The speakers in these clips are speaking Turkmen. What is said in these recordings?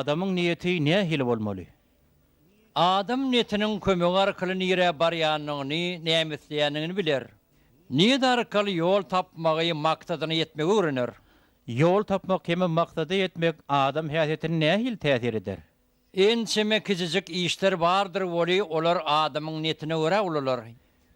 Adamyň niýeti nähili bolmaly? Adam niýetiniň kömegi arkaly nirä barýanyny, näme isleýändigini biler. Niýet arkaly ýol tapmagy, maksadyna ýetmegi öwrener. Ýol tapmak hemem maksada ýetmek adam häsiýetine nähili täsir eder? Ençeme kiçijik işler bardyr weli olar adamyň niýetine görä ulalar.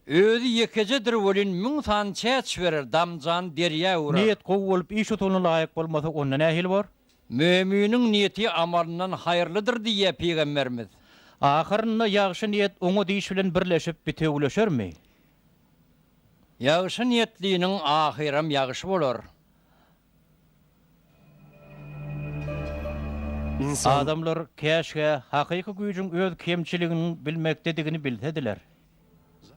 Özi ýekejedir welin müň sany çäç berer, damjany derýa öwrer. Niýet gowy bolup iş usulyna laýyk bolmasa onda nähili bor? Möminiň niýeti amalyndan haýyrlydyr diýýär pygamberimiz. Ahyrynda ýagşy niýet oňat iş bilen birleşip bitewüleşermi? Ýagşy niýetliniň ahyram ýagşy bolar. Adamlar käşgä hakyky güýjüň öz kemçiliginiň bilmekdedigini bilsediler.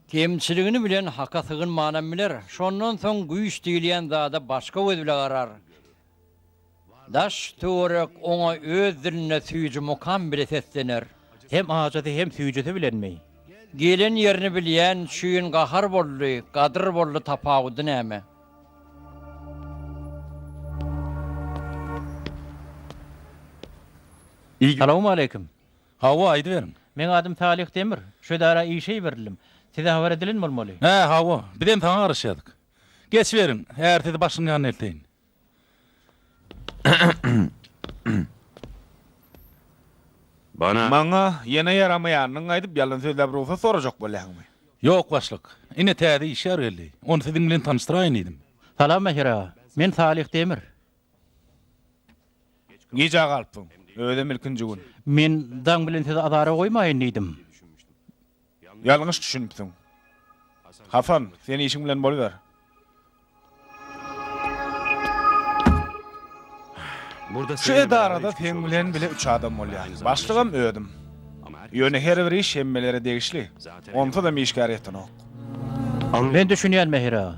Kemçiligini bilen Haka sygynmanam biler. Şondan soň güýç diýilýän zada başga göz bile garar. Daş-töwerek oňa öz dilinde süýji mukam bile seslener. Hem ajysy hem süýjüsi bilenmi? Gelen ýerini bilýän üçin gahar boldy, gadyr boldy tapawudy näme? Salowmaleýkim. Hawa, aýdyberiň. Meň adym Salyh Demir. Şu edara işe iberildim. Size habar edilen bolmaly. Hä, hawa. Bizem saňa garaşýardyk. Geçiberiň, häzir sizi başlygyň ýanyna elteýin. Maňa ýene ýaramaýanyňy aýdyp, ýalan sözläp rugsat sorajak bolýaňmy? Ýok, başlyk. Ine, täze işgär geldi. Ony siziň bilen tanyşdyraýyn diýdim. Salam, Mähir aga. Men Salyh Demir. Gijä galypsyň. Özem ilkinji gün. Men daň bilen sizi azara goýmaýyn diýdim. Ýalňyş düşünipsiň. Hasan, sen işiň bilen boluber. Şu edarada seň bilen bile üç adam bolýar. Başlygam özüm. Ýöne her bir iş hemmelere degişli. Onsuzam işgär ýetenok. Men düşünýän Mähir aga.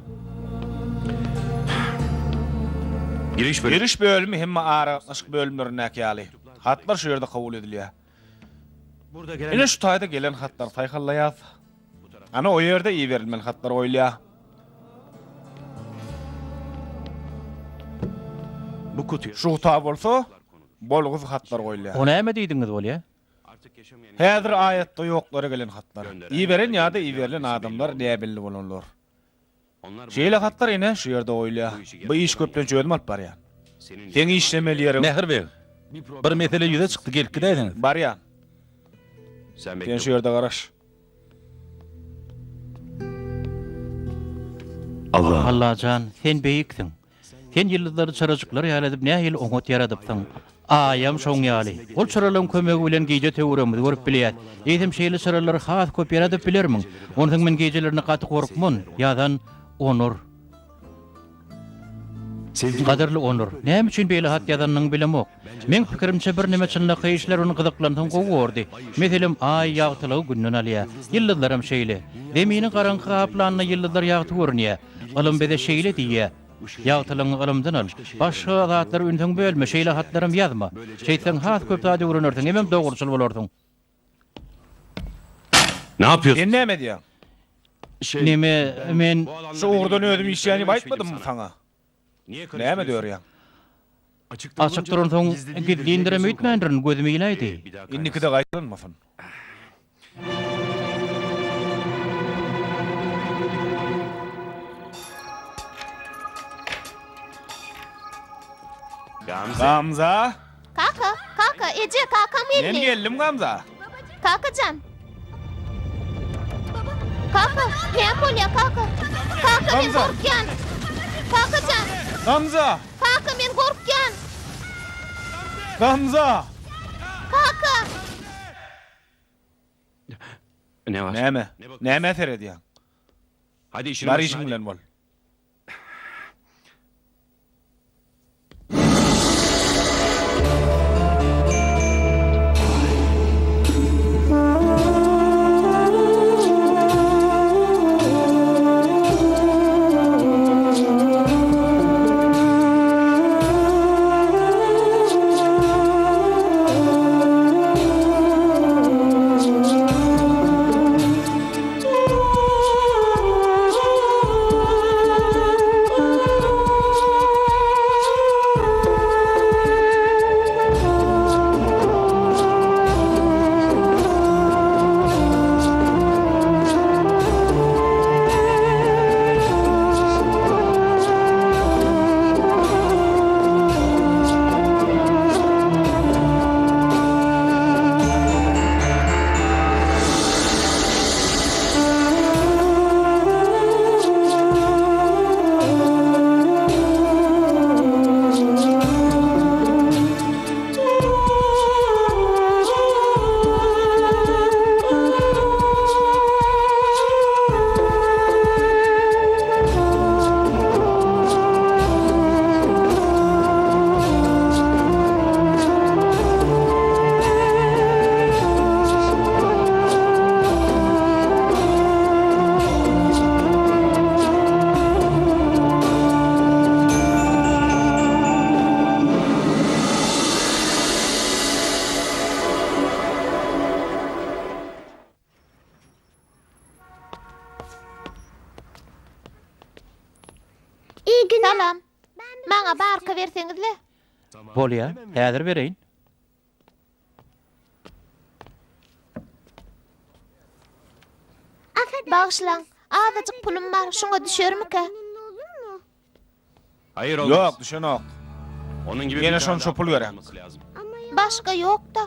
Giriş bölümi hemme aragatnaşyk bölümlerindäki ýaly. Hatlar şu ýerde kabul edilýär. Ine şu taýda gelen hatlary saýhallaýas. Ana o ýerde iberilmeli hatlar goýulýar. Şu guta bolsa bolgusyz hatlar goýulýar. O näme diýdiňiz bolýa? Häzir aýatda ýoklara gelen hatlar. Iberen ýa-da iberilen adamlar näbelli bolanlar. Şeýle hatlar ine şu ýerde goýulýar. Bu işi köplenç özüm alyp barýan. Seň işlemeli ýeriň. Mähir beg, bir mesele ýüze çykdy, gelip gidäýseňiz. Barýan. Sen şu ýerde garaş. Allajan, sen beýiksiň. Sen ýyldyzlary çyrajyklar ýaly edip nähili oňat ýaradypsyň. Aýam şoň ýaly. Ol çyralaryň kömegi bilen gije töweregimizi görüp bilýäs. Eýsem şeýle çyralary has köp ýaradyp bilermiň? Onsoň men gijelerine gaty gorkman, ýazan Onur. Gadyrly Onur, näme üçin beýle hat ýazanyňy bilemok. Meň pikirimçe birneme çynlakaý işler bilen gyzyklansaň gowy bordy. Meselem, Aý ýagtylygy Günden alýar. Ýyldyzlaram şeýle. Zemini garaňky gaplanda ýyldyzlar ýagty görünýär. Ylym bize şeýle diýýär. Ýagtylygyňy ylymdan al. Başga zatlara ünsüňi bölme, şeýle hatlaram ýazma. Şeýtseň has köp zat öwrenersiň hemem dogruçyl bolarsyň. Sen näme edýäň? Neme, men. Şu ugurdan özüm işleýän diýip aýtmadymmy saňa? Näme dörýäň? Açyk duransoň gizlindirem öýtmändirin, gözüm iläýdi. Indikide gaýtalanmasyn. Gamza! Kaka, kaka, eje, kakam geldi. Men geldim Gamza. Kaka jan. Kaka, näme bolýar kaka? Kaka men gorkýan. Kaka jan. Gamza! Kaka men gorkýan. Gamza! Kaka! Näme? Nämä seredýäň? Bar işiň bilen bol. Salam. Maňa barka berseňizle. Bolýa, häzir bereýin. Bagyşlaň, azajyk pulum bar, şuňa düşermikä? Ýok, düşenok. Ýene şonça pul gerek. Başga ýok-da.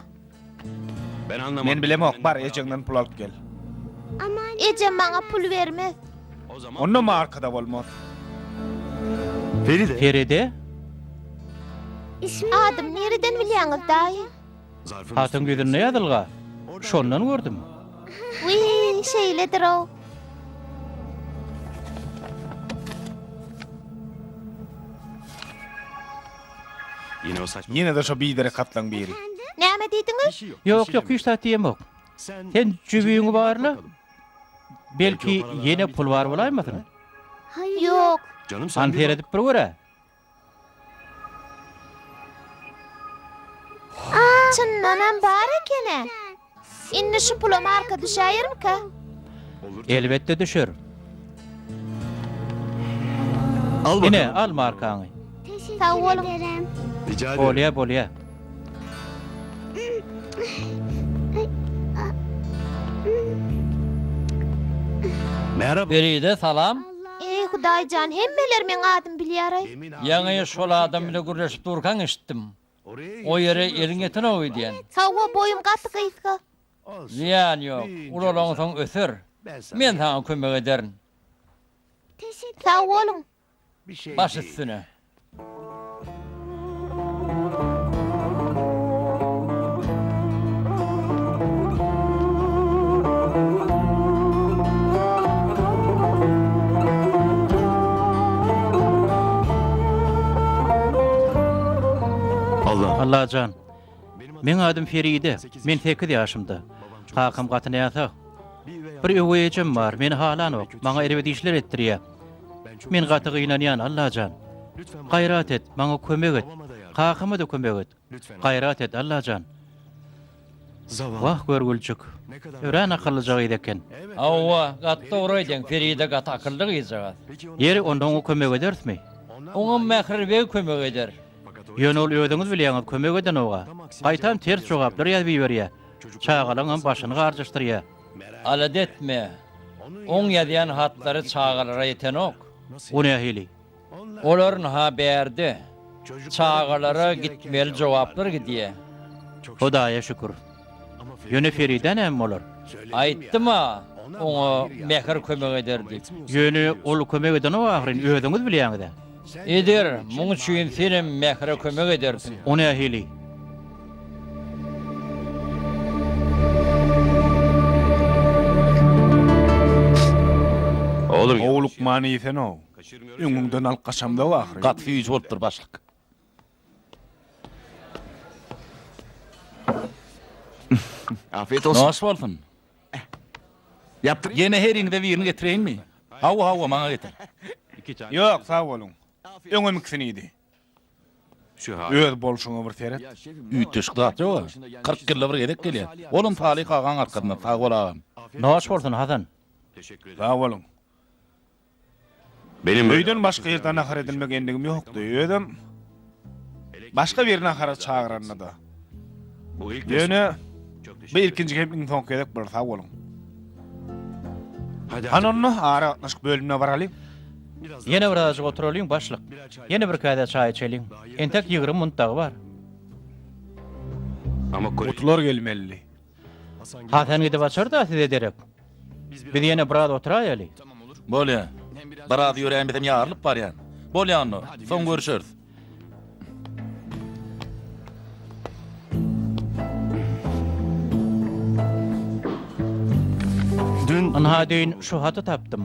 Men bilemok, bar, ejeňden pul alyp gel. Ejem maňa pul bermez. Onda marka-da bolmaz. Feride? Adymy nireden bilýäňiz, daýy? Hatyň ýüzünde ýazylga. Şondan gördüm. Wiý, şeýledir-ow. Ýene-de şo biderek hatlaň biri. Näme diýdiňiz? Ýok, ýok, hiç zat diýemok. Sen jübüňi barla. Belki, ýene pul bar bolaýmasyn? Ýok. Hany seredip bir gör-ä. Çyndanam bar eken-ä. Indi şu pula marka düşäýermikä? Elbetde düşer. Ine, al markaňy. Sag boluň. Bolýa, bolýa. Feride salam. Eý Hudaý jan hemmeler meň adymy bilýäraý. Ýaňy şol adam bile gürleşip durkaň eşitdim. O ýere eliň ýetenok öýdýän. Hawa boýum gaty gysga. Zyýany ýok, ulalaňsoň öser. Men saňa kömek ederin. Sag boluň. Baş üstüne. Allajan. Meň adym Feride. Men sekiz ýaşymda. Kakam gaty näsag. Bir öweý ejem bar, meni halanok, maňa erbet işler etdirýär. Men gaty gynanýan, Allajan. Gaýrat et, maňa kömek et. Kakama-da kömek et. Gaýrat et, Allajan. Wah, görgüljik. Örän akyllyja gyz eken. Hawa, gaty dogry aýdýaň, Feride gaty akylly gyzjagaz. Ýeri, onda oňa kömek ederismi? Oňa Mähri beg kömek eder. Ýöne ol özüňiz bilýäňiz kömek edenog-a. Gaýtam ters jogaplar ýazyp iberýä. Çagalaňam başyny garjaşdyrýa. Alada etme. Oň ýazýan hatlary çagalara ýetenok. O nähili? Olar ynha bärde. Çagalara gitmeli jogaplar gidýä. Hudaýa şükür. Ýöne Feridä näme bolar? Aýtdym-a, oňa Mähir kömek eder diýip. Ýöne ol kömek edenok ahyryn, özüňiz bilýäňiz-ä. Eder, muň üçin senem Mähire kömek edersiň. O nähili? Howlukman iýsene-ow. Öňüňden alyp gaçamzok ahyryn. Gaty süýji bolupdyr, başlyk. Afiyet olsun. Noş bolsun. Yaptırayım. Ýene heriňize birini getireýinmi? Hawa, hawa, maňa getir. Ýok, sag boluň. Öňem ikisini iýdi. Öz bolşuňa bir seret. Üýtgeşik zat ýog-a. 40 ýylda bir gezek gelýär. Olam Salyh agaň arkasynda. Sag bol agam. Noş bolsun, Hasan. Sag boluň. Öýden başga ýerde nahar edinmek endigim ýokdy. Özem başga biri nahara çagyranda-da. Ýöne bu ilkinji hem iň soňky gezek bolar, sag boluň. Hany onda aragatnaşyk bölümine baralyň. Ýene birazajyk oturalyň, başlyk. Ýene bir käse çaý içeliň. Entek 20 munt dagy bar. Gutular gelmelidi. Hasan gidip açar-da size derek. Biz ýene biraz oturaýaly. Bolýa. Biraz ýöräýmesem ýarylyp barýan. Bolýa onda. Soň görüşeris. Ynha düýn şu haty tapdym.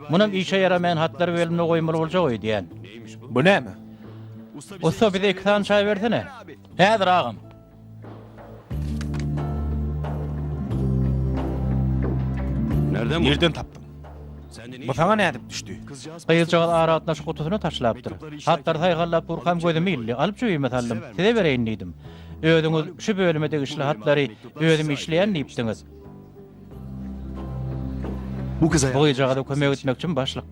Munam işe ýaramaýan hatlar bölümine goýmaly boljak öýdýän. Bu näme? Ussa bize iki sany çaý bersene. Häzir agam. Nirden tapdyň? Bu saňa nädip düşdi? Gyzjagaz aragatnaşyk gutusyna taşlapdyr. Hatlary saýgallap durkam gözüme ildi. Alyp jübime saldym. Size bereýin diýdim. Özüňiz şu bölüme degişli hatlary özüm işleýän diýipdiňiz. Bu gyzjagaza kömek etmekçimi başlyk?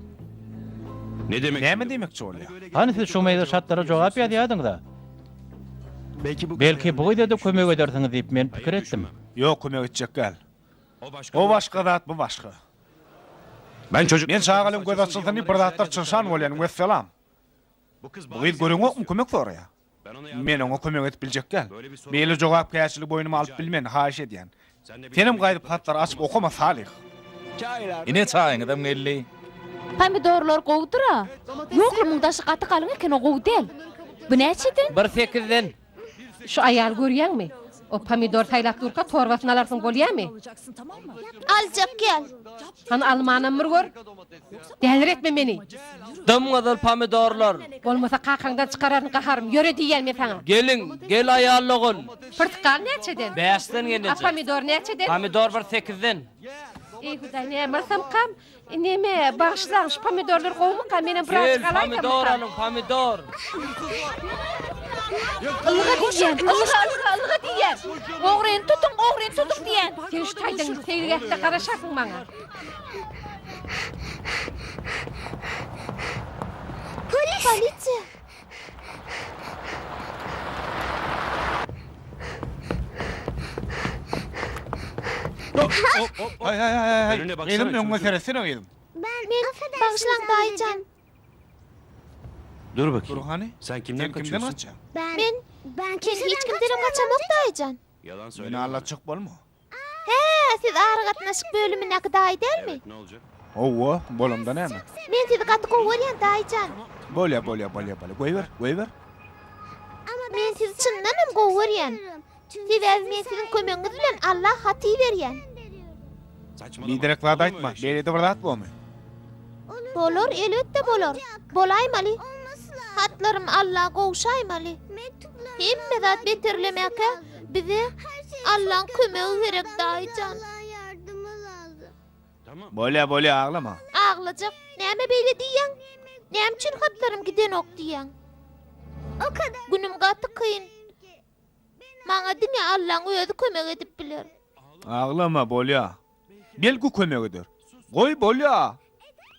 Näme diýmekçi bolýaň? Hany siz şu meýleş hatlara jogap ýazýardyňyz-a? Belki bu gyza-da kömek edersiňiz diýip men pikir etdim. Ýok, kömek etjek däl. O başga zat, bu başga. Men çagalyň gözi açylsyn diýip bir zatlar çyrşan bolýan, wessalam. Bu gyz göreňokmy kömek soraýar. Men oňa kömek edip biljek däl. Beýle jogapkärçiligi boýnuma alyp bilmen, haýyş edýän. Senem gaýdyp hatlary açyp okama, Salyh. Ine çaýyňyzam geldi. Pomidorlar gowudyr-a. Ýok, muň daşy gaty galyň eken, o gowy däl. Bu näçeden? Bir sekizden. Şu aýaly görýäňmi? O pomidor saýlap durka torbasyny alarsyň bolýamy? Aljak gel. Hany almanam bir gör. Däliretme meni. Dym gyzyl pomidorlar. Bolmasa kakaňdan çykararyn gaharym. Ýöre diýýän men saňa. Geliň, gel aýal dogan. Pyrtykal näçeden? Bäşden gelneje. A pomidor näçeden? Pomidor bir sekizden. Eý hudaý näme alsamkam? Neme, bagyşlaň, şu pomidorlar gowumyka, menem birazjyk Gel, pomidor alaýsammyka? alyň, pomidor. Ylga diýýän, ylga, ylga, ylga diýýän. Ogryny tutuň, ogryny tutuň diýýän. Sen şu taýdan seýilgähde garaşarsyň maňa. Polisiýa! Haý haý haý haý. Gyzym öňüňe seretsene gyzym. Men, bagyşlaň daýyjan. Dur hany. Sen kimden gaçýaň? Men, men hiç kimdenem gaçamok daýyjan. Meni aldatjak bolma. Hä, siz aragatnaşyk bölümindäki daýy dälmi? Hawa, bolamda näme? Men sizi gaty gowy görýän, daýyjan. Bolýa, bolýa, bolýa, bolýa. Goýber, goýber. Men sizi çyndanam gowy görýän. Sebäbi men siziň kömegiňiz bilen Alla hat iberýän. Biderek zat aýtma, beýlede bir zat bormy? Bolar, elbetde bolar. Bolaýmaly. Hatlarym Alla gowşaýmaly. Hemme zat beterlemäkä bize Allaň kömegi gerek daýyjan. Bolýa bolýa aglama. Aglajak. Näme beýle diýýäň? Näme üçin hatlarym gidenok diýýäň? Günüm gaty kyn. Maňa diňe Allaň özi kömek edip biler. Aglama bolýa. Belki kömek eder. Goý bolýa.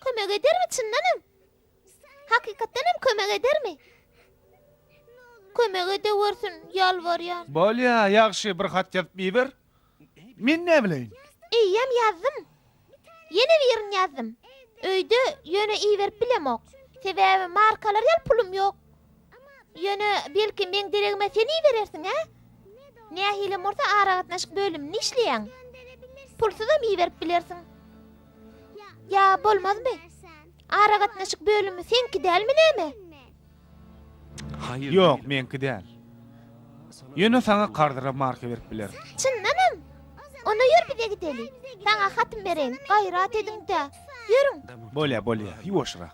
Kömek edermi çyndanam? Hakykatdan hem kömek edermi? Kömek edewersin, ýalbarýan. Bolýa, ýagşy, bir hat ýazyp iber. Men näbileýin? Eýýäm ýazdym. Ýene birini ýazdym. Öýde, ýöne iberip bilemok. Sebäbi markalar ýaly pulum ýok. Ýöne, belki, meň deregime sen iberersiň, hä? Nähilem bolsa aragatnaşyk bölüminde işleýäň. Pulsuzam iberip bilersiň. Ýa bolmazmy? Aragatnaşyk bölümi seňki dälmi näme? Ýok, meňki däl. Ýöne saňa karzyra marka berip bilerin. Çyndanam? Onda ýör bize gideli. Saňa hatym bereýin. Gaýrat ediň-dä. Ýörüň. Bolýa, bolýa. Ýuwaşrak.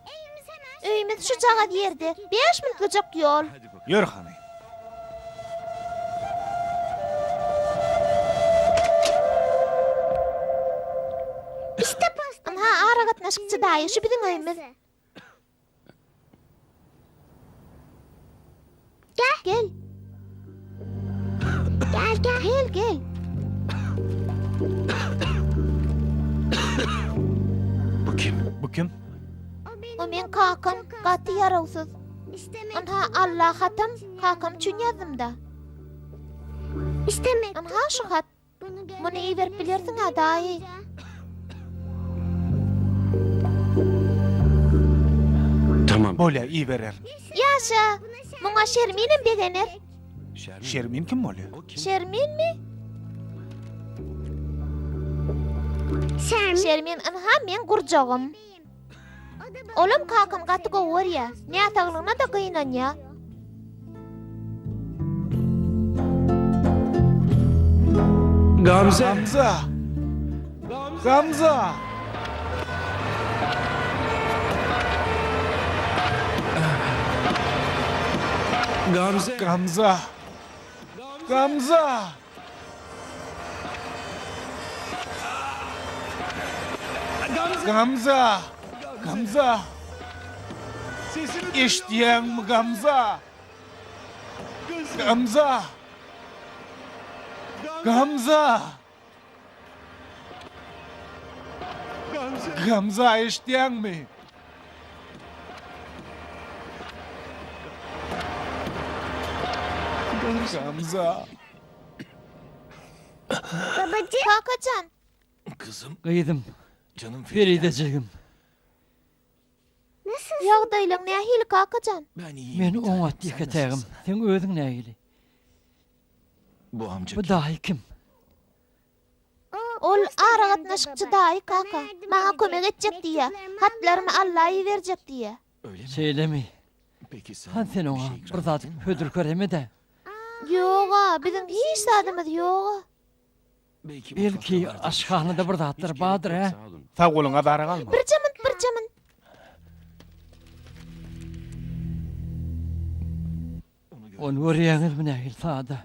Öýümiz şujagaz ýerde. Bäş minutlyjak ýol. Ýör hany. Ynha, aragatnaşykçy daýy, şu biziň öýümiz. Gel. Gel, gel. Gel, gel. Bu kim? Bu kim? O meň kakam, gaty ýarawsyz. Ynha Alla hatam kakam üçin ýazdym-da. Ynha şu hat. Muny iberip bilersiň-ä, daýy. Tamam. Bolýa, ibererin. Ýaşa! Muňa Şerminem begener. Şermin kim bolýa? Şerminmi? Şermin ynha meň gurjagym. Olam kakam gaty gowy görýä. Näsaglygyna-da gynanýa. Gamze! Gamza! Gamza! Gamze! Gamza! Gamza! Gamza! Gamza! Eşidýäňmi Gamza? Gamza! Gamza! Gamza eşidýäňmi? Gamza. Kakajan. Gyzym. Feridejigim. Ýagdaýlaň nähili kakajan? Men oňat ýeke-tägim. Seň özüň nähili? Bu daýy kim? Ol aragatnaşykçy daýy kaka. Maňa kömek etjek diýýä. Hatlarymy Alla iberjek diýýä. Şeýlemi? Han sen oňa bir zat hödür-kerem ed-ä. Ýog-a, biziň hiç zadymyz ýog-a. Belki aşhanada bir zatlar bardyr, hä? Sag boluň, azara galmaň. Birje munt, birje munt. Ony görýäňizmi nähili sada.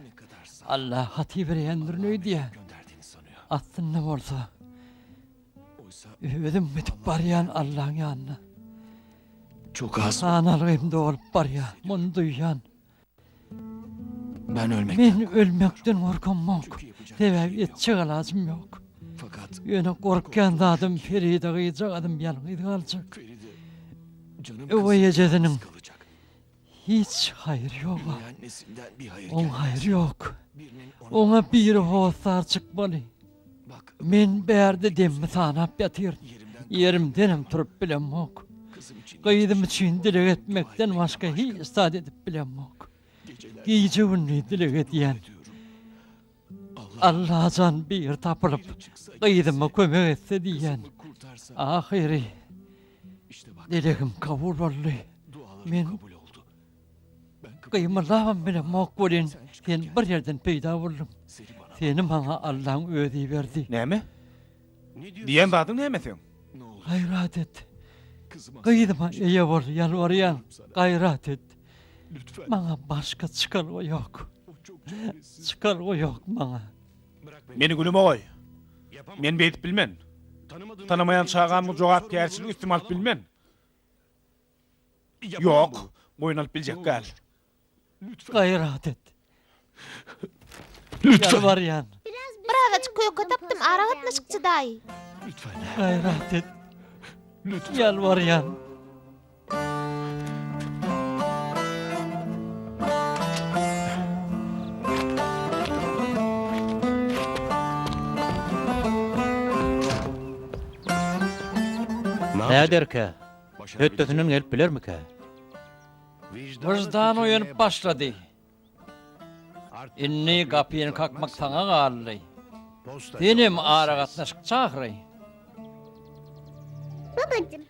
Alla hat iberýändirin öýdýä. Aslynda bolsa, özüm gidip barýan Allaň ýanyna. Sanalgym dolup barýar, muny duýýan. Men ölmekden gorkamok. Sebäbi etjek alajym ýok. Ýöne gorkýan zadym Feride gyzjagazym ýalňyz galjak. Öweý ejesiniň hiç haýry ýog-a. Oň haýry ýok. Oňa biri hossar çykmaly. Men bärde demimi sanap ýatyryn. Ýerimdenem turup bilemok. Gyzym üçin dileg etmekden başga hiç zat edip bilemok. Gije-gündiz dileg edýän. Allajan biri tapylyp, gyzyma kömek etse diýýän. Ahyry dilegim kabul boldy. Men gymyldabam bilemok welin, sen bir ýerden peýda bolduň. Seni maňa Allaň özi iberdi. Näme? Diýen zadyň näme seň? Gaýrat et. Gyzyma eýe bol, ýalbarýan, gaýrat et. Maňa başga çykalga ýok. Çykalga ýok maňa. Meni günüme goý. Men beýdip bilmen. Tanamaýan çagamyň jogapkärçiligini üstüme alyp bilmen. Ýok, boýun alyp biljek däl. Gaýrat et. Ýalbarýan. Birazajyk köke tapdym, aragatnaşykçy daýy. Gaýrat et. Ýalbarýan. Näderkä? Hötdesinden gelip bilermikä? Wyždan oýanyp başlady. Indi gapyny kakmak saňa galdy. Senem aragatnaşykçy ahyry.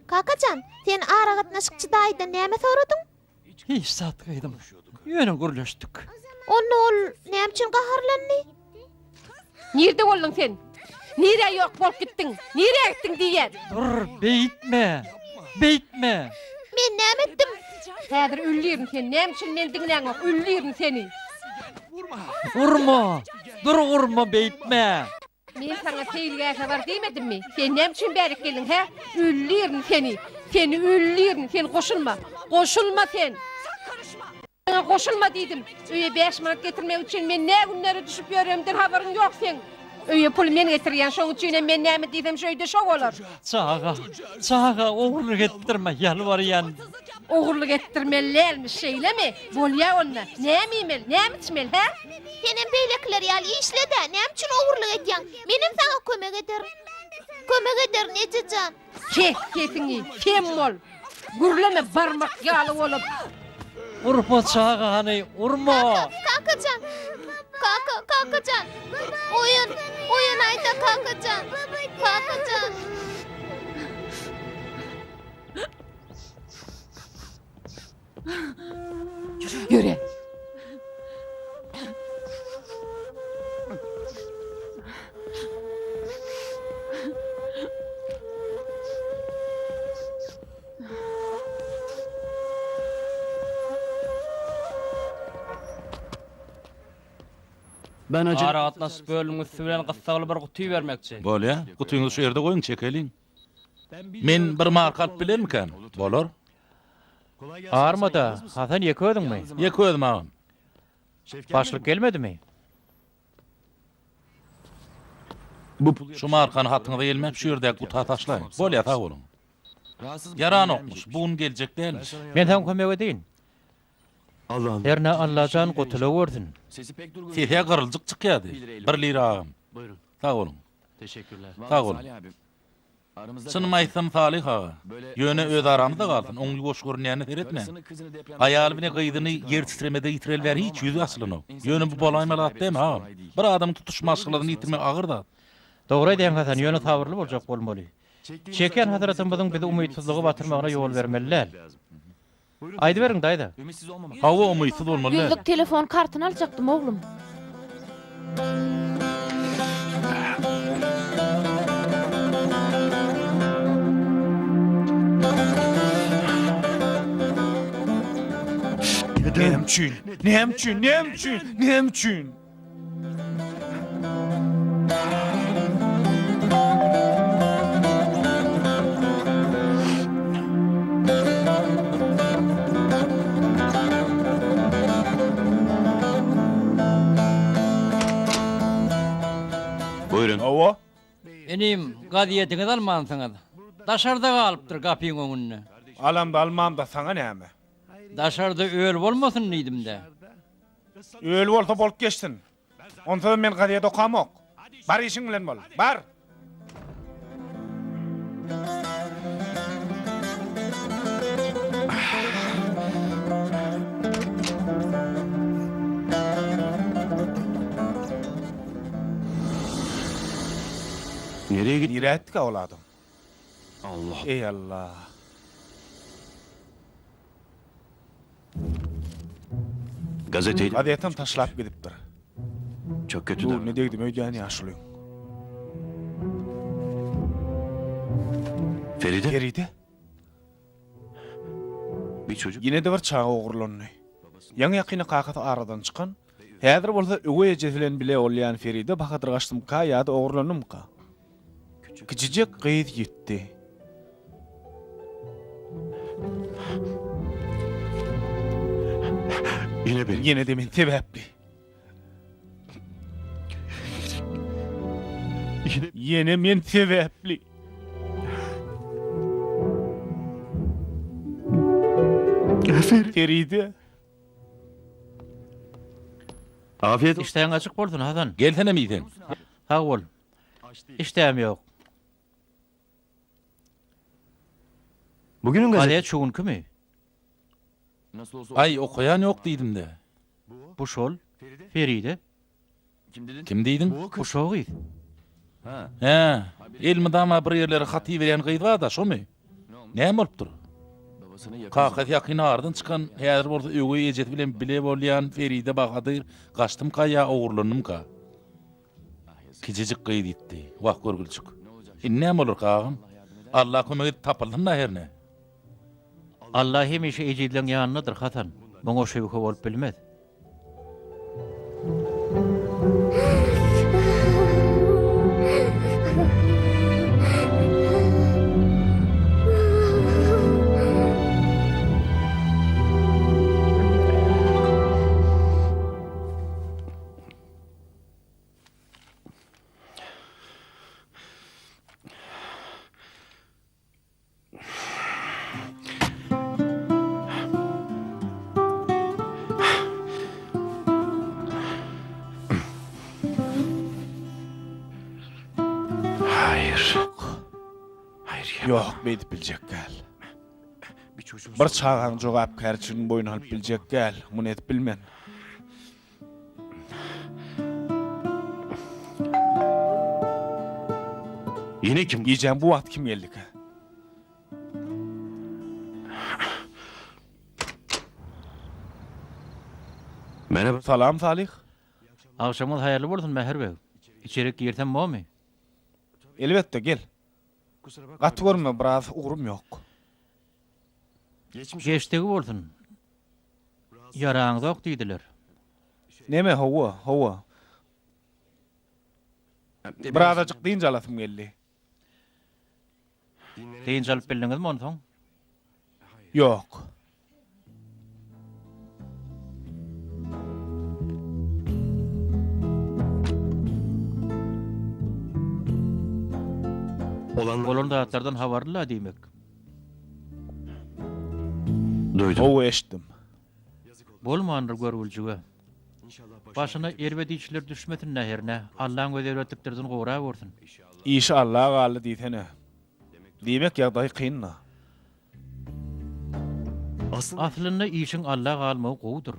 Kakajan, sen aragatnaşykçy daýydan näme soradyň? Hiç zat gyzym. Ýöne gürleşdik. Onda ol näme üçin gaharlandy? Nirde bolduň sen? Nirä ýok bolup gitdiň? Nirä gitdiň diýýän? Dur, beýtme! Beýtme! Men näme etdim? Häzir öldürin seni. Näme üçin meni diňläňok? Öldürin seni. Urma! Dur urma beýtme! Men saňa seýilgähe bar diýmedimmi? Sen näme üçin bärik geldiň, hä? Öldürin seni. Seni öldürin. Sen goşulma. Goşulma sen. Saňa goşulma diýdim. Öýe bäş manat getirmek üçin men nä günlere düşüp ýörenimden habaryň ýok seň. Öýe puly men getirýän, şoň üçinem men näme diýsem şu öýde şo bolar. Çaga, çaga ogurlyk etdirme, ýalbarýan. Ogurlyk etdirmeli dälmiş, şeýlemi? Bolýa onda. Näme iýmeli, näme içmeli, hä? Senem beýlekiler ýaly işle-dä, näme üçin ogurlyk edýäň? Menem saňa kömek ederin. Kömek ederin, eje jan. Kes sesiňi, kem bol. Gürleme barmak ýaly bolup. Urma çagany, urma! Kaka, kakajan. Kaka, kakajan. Oýan, oýanaýda kakajan. Kakajan. Ýöre. Aragatnaşyk bölüminiň üsti bilen gyssagly bir guty ibermekçi. Bolýa, gutyňyzy şu ýerde goýuň, çekeliň. Men bir marka alyp bilermikäm? Bolar. Armada, Hasan ýeke özüňmi? Ýeke özüm agam. Başlyk gelmedimi? Şu markany hatyňyza ýelmäp şu ýerdäki guta taşlaýyň. Bolýa, sag boluň. Ýaranokmyş, bu gün geljek dälmiş. Men saňa kömek edeýin. Hernä Allajan gutula görsün. Sesi-ä gyryljyk çykýardy. Bir lira agam. Sag boluň. Sag boluň. Çynymy aýtsam, Salyh aga, ýöne öz aramyzda galsyn, oň ýuwaş görünýänine seretmäň. Aýaly bile gyzyny ýer titremede ýitireli bäri hiç ýüzi açylanok. Ýöne bu bolaýmaly zat dämi, agam? Bir adamyň tutuş maşgalasyny ýitirmek agyr zat. Dogry aýdýaň, Hasan, ýöne sabyrly boljak bolmaly. Çekýän hasratymyzyň bizi umytsyzlyga batyrmagyna ýol bermeli däl. Aýdyberiň, daýza. Hawa, umytsyz bolmaly däl. Ýüzlük telefon kartyny aljakdym, oglum. Näme üçin? Näme üçin? Näme üçin? Näme üçin? Buyurun. Hawa. Inim, gazýetiňizi almansyňyz. Daşarda galypdyr gapyň öňünde. Alamda almamda saňa näme? Daşarda öl bolmasyn diýdim-dä. Öli bolsa bolup geçsin. Onsuzam men gazet okamok. Bar işiň bilen bol. Bar! Nereye gitti? Nirä gitdikä ol adam? Allah. Eý Allah. Gazeteyi Gazetem taşlap gidipdir. Çok kötü Göwnüne degdim öýdýän ýaşulyň. Feride. Feride. Bir çocuk. Ýene-de bir çaga ogurlandy. Ýaňy-ýakynda kakasy aradan çykan, häzir bolsa öweý ejesi bilen bile bolýan Feride bahadyr gaçdymyka ýa-da ogurlandymyka? Kiçijek gyz ýitdi. Ýene-de men sebäpli. Ýene men sebäpli. Feride. Afiyet olsun. Işdäň açyk bolsun, Hasan. Gelsenem iýseň. Sag bol. Işdäm ýok. Bugünüň gazeti. Gazet şu günkümi? Aý, okaýan ýok diýdim-dä. Bu şol. Feride. Kim diýdiň? Bu şo gyz. Hä, elmydama bir ýerlere hat iberýän gyz bar-da, şomy? Näme bolupdyr? Kakasy ýakyn aradan çykan, häzir bolsa öweý ejesi bilen bile bolýan Feride Bahadyr gaçdymyka ýa ogurlandymyka? Kiçijik gyz ýitdi. Wah görgüljik. Indi näme bolarka agam? Alla kömek edip tapylsyn-da hernä. Alla hemişe ejizleň ýanyndadyr Hasan. Muňa şübhe bolup bilmez. Ýok, beýdip biljek däl. Bir çagaň jogapkärçiligini boýun alyp biljek däl. Muny edip bilmen. Ýene kim? Gijäň bu wagty kim geldikä? Merhaba. Salam Salyh. Agşamyňyz haýyrly bolsun Mähir beg. Içerik girsem bormy? Elbetde gel. Gaty görme biraz ugrum ýok. Geçdigi bolsun. Ýaraňzok diýdiler. Neme hawa, hawa. Birazajyk dynç alasym geldi. Dynç alyp bildiňizmi onsoň? Ýok. Bolan zatlardan habarly-la diýmek. Duýdum. Hawa eşitdim. Bolmandyr görgüljige. Başyna erbet işler düşmesin-dä hernä, Allaň özi erbetliklerden gorap görsün. Işi Alla galdy diýsene. Diýmek ýagdaý kyn-da. Aslynda işiň Alla galmagy gowudyr.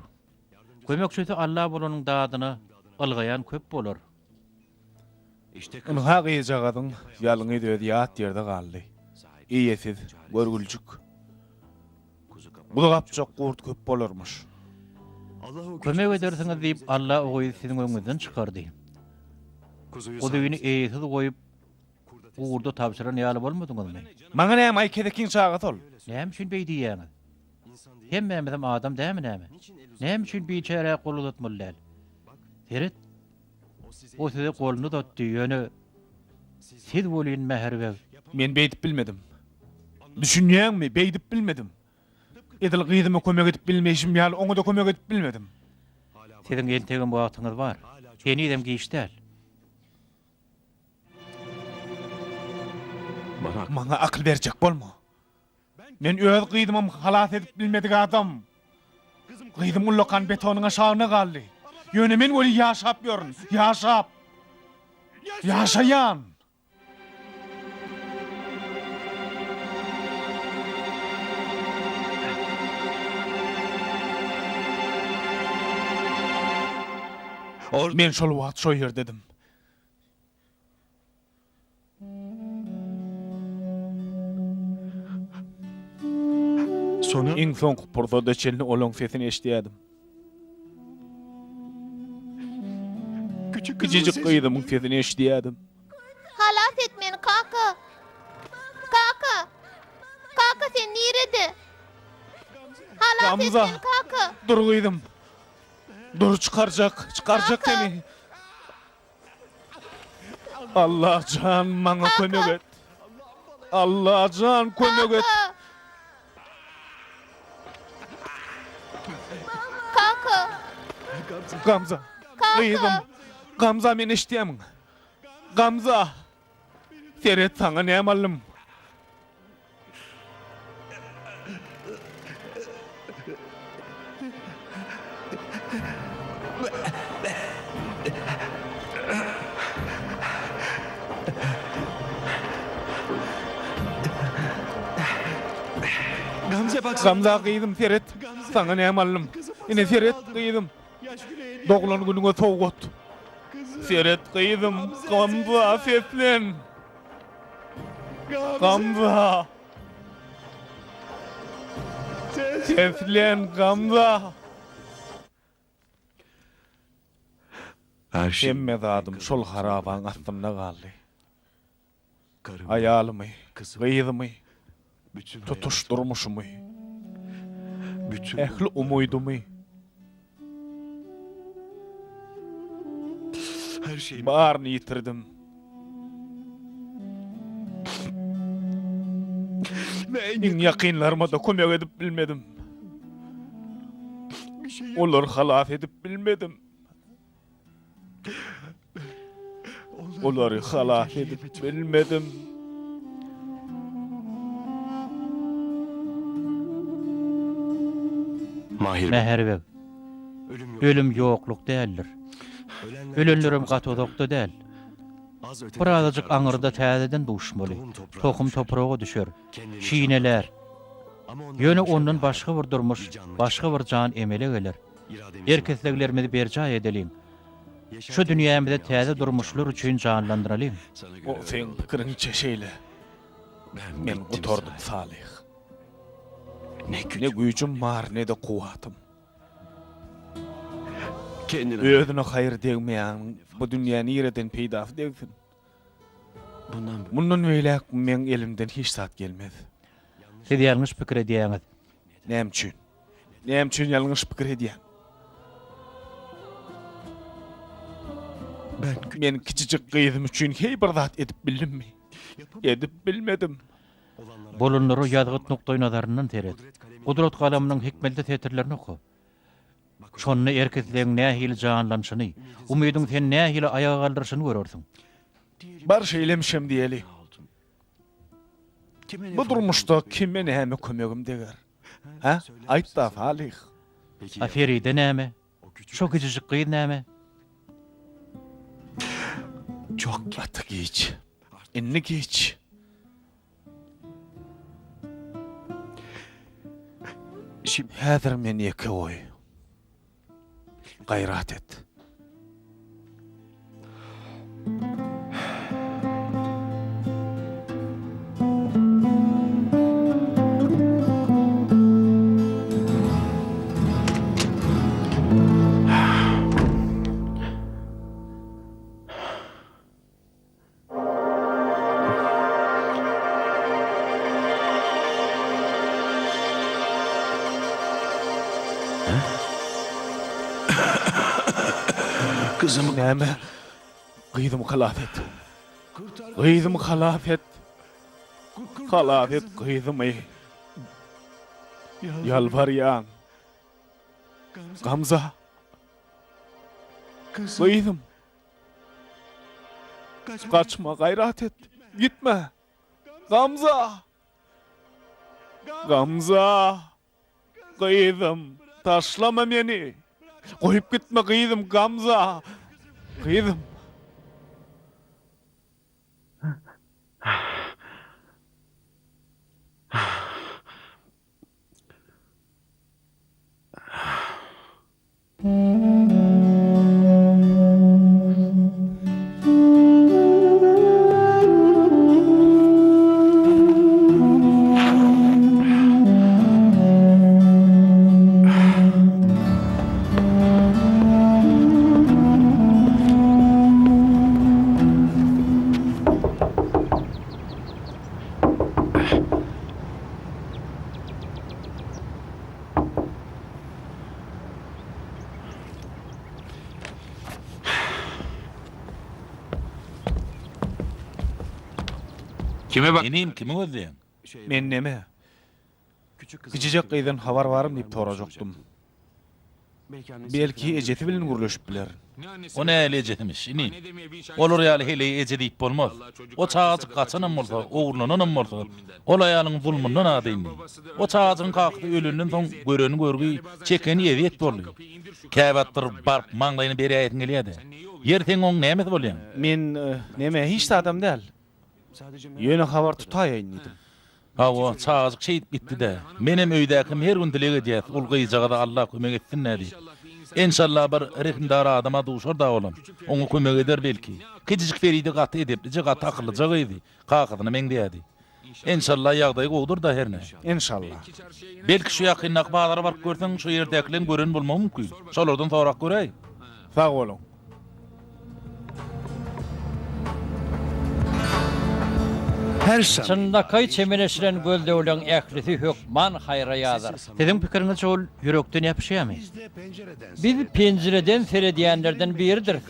Kömekçisi Alla bolanyň dadyna ylgaýan köp bolar. Ynha gyzjagazyň ýalňyz özi ýat ýerde galdy. Eýesiz, görgüljik. Guzy gapjak gurt köp bolarmyş. Kömek edersiňiz diýip Alla o gyzy siziň öňüňizden çykardy. Guzyny eýesiz goýup, gurda tabşyran ýaly bolmadyňyzmy? Maňa näme, aý kesekiň çagasy ol. Näme üçin beý diýýäňiz? Hemmämizem adam dämi näme? Näme üçin biçärä gol uzatmaly däl? Seret, o size goluny uzatdy, ýöne siz welin Mähir beg. Men beýdip bilmedim. Düşünýäňmi, beýdip bilmedim. Edil gyzyma kömek edip bilmeýşim ýaly oňa-da kömek edip bilmedim. Siziň entegem wagtyňyz bar. Henizem giç däl. Maňa akyl berjek bolma. Men öz gyzymam halas edip bilmedik adam. Gyzym ullakan betonyň aşagynda galdy. Ýöne men weli ýaşap ýörün, ýaşap. Ýaşaýan. Men şol wagt şo ýerdedim. Iň soňky pursada çenli olaň sesini eşidýärdim. Kiçijik gyzymyň sesini eşidýärdim. Halas et meni kaka! Kaka! Kaka sen nirede? Halas et meni kaka! Dur gyzym. Dur çykarjak, çykarjak seni. Allajan maňa kömek et. Allajan kömek et. Kaka. Gamza. Kaka. Gyzym. Gamza meni eşidýärmiň? Gamza. Seret saňa näme aldym. Gamza gyzym seret, saňa näme aldym. Ine seret gyzym. Doglan günüňe sowgat. Seret gyzym, Gamza seslen. Gamza. Seslen Gamza. Hemme zadym şol harabaň astynda galdy. Aýalymy, gyzymy, tutuş durmuşymy, ähli umydymy. Baryny ýitirdim. Iň ýakynlaryma-da kömek edip bilmedim. Olary halas edip bilmedim. Olary halas edip bilmedim. Mähir beg, ölüm ýokluk däldir. Ölenlerem gaty uzakda däl. Birazajyk aňyrda täzeden duşmaly. Tohum topraga düşer. Şinelär. Ýöne ondan başga bir durmuş, başga bir jan emele geler. Erk-isleglerimizi berjaý edeliň. Şu dünýämizi täze durmuşlar üçin janlandyralyň. O seň pikiriňçe şeýle. Men gutardym Salyh. Ne güýjüm bar, ne-de kuwwatym. Özüne haýyr degmeýäniň bu dünýä nireden peýdasy degsin? Mundan beýläk meň elimden hiç zat gelmez. Siz ýalňyş pikir edýäňiz. Näme üçin? Näme üçin ýalňyş pikir edýän? Men kiçijik gyzym üçin heý bir zat edip bildimmi? Edip bilmedim. Bolanlara ýazgyt nukdaýnazaryndan seret. Gudrat galamynyň hikmetli setirlerini oka. Şonda erk-islegiň nähili janlanyşyny, umydyň seni nähili aýaga galdyryşyny görersiň. Bar şeýlemişem diýeli. Bu durmuşda kime näme kömegim deger? Hä? Aýt-da, Salyh. A Feride näme? Şo kiçijik gyz näme? Gaty giç. Indi giç. Häzir meni ýeke goý. Gaýrat et. Näme? Gyzymy halas et. Gyzymy halas et. Halas et gyzymy. Ýalbarýan. Gamza. Gyzym. Gaçma, gaýrat et. Gitme. Gamza! Gamza! Gyzym, taşlama meni. Goýup gitme gyzym, Gamza! Gyzym! Kime bak? Inim, kimi gözleýäň? Men neme? Kiçijek gyzdan habar barmy diýip sorajakdym. Belki ejesi bilen gürleşip bilerin. O nähili ejesimiş, inim? Olar ýaly heleýe eje diýip bolmaz. O çagajyk gaçanam bolsa, ogurlananam bolsa, ol aýalyň zulmundan ady indi. O çagajygyň kakasy ölenden soň göreni görgi, çekeni ezýet boldy. Käwagtlar baryp maňlaýyna beräýesiň gelýä-dä. Ýeri seň oň nämesi bolýaň? Men neme, hiç zadam däl. Ýöne habar tutaýaýyn diýdim. Hawa, çagajyk şeýdip gitdi-dä. Menem öýdäkim her gün dileg edýäs, ol gyzjagaza Allah kömek etsin-dä diýip. Enşalla bir rehimdar adama duşar-da olam. Oňa kömek eder belki. Kiçijik Feride gaty edeplije, gaty akyllyja gyzdy. Kakasyna meňzeýärdi. Enşalla ýagdaýy gowudyr-da hernä. Enşalla. Belki şu ýakyndaky bazara baryp görseň, şo ýerdäkileň gören bolmagy mümkin. Şolardan sorap göräý. Sag boluň. Çynlakaý çemeleşilen gözlegleň ählisi hökman haýra ýazar. Siziň pikiriňizçe ol ýürekden ýapyşýarmy? Biz penjireden seredýänlerden biridiris.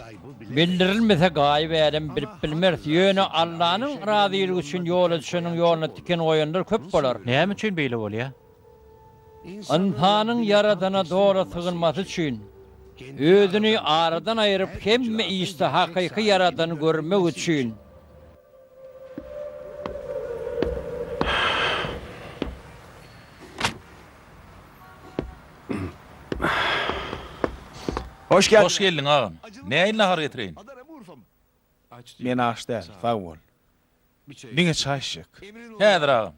Bildirilmese gaýyp älem bilip bilmeris. Ýöne Allanyň razylygy üçin ýola düşeniň ýoluna tiken goýanlar köp bolar. Näme üçin beýle bolýar? Ynsanyň Ýaradana doly sygynmasy üçin, özüni aradan aýryp hemme işde hakyky Ýaradany görmek üçin. Hoş geldin. Hoş geldiň agam. Nähili nahar getireýin? Men aç däl, sag bol. Diňe çaý içjek. Häzir agam.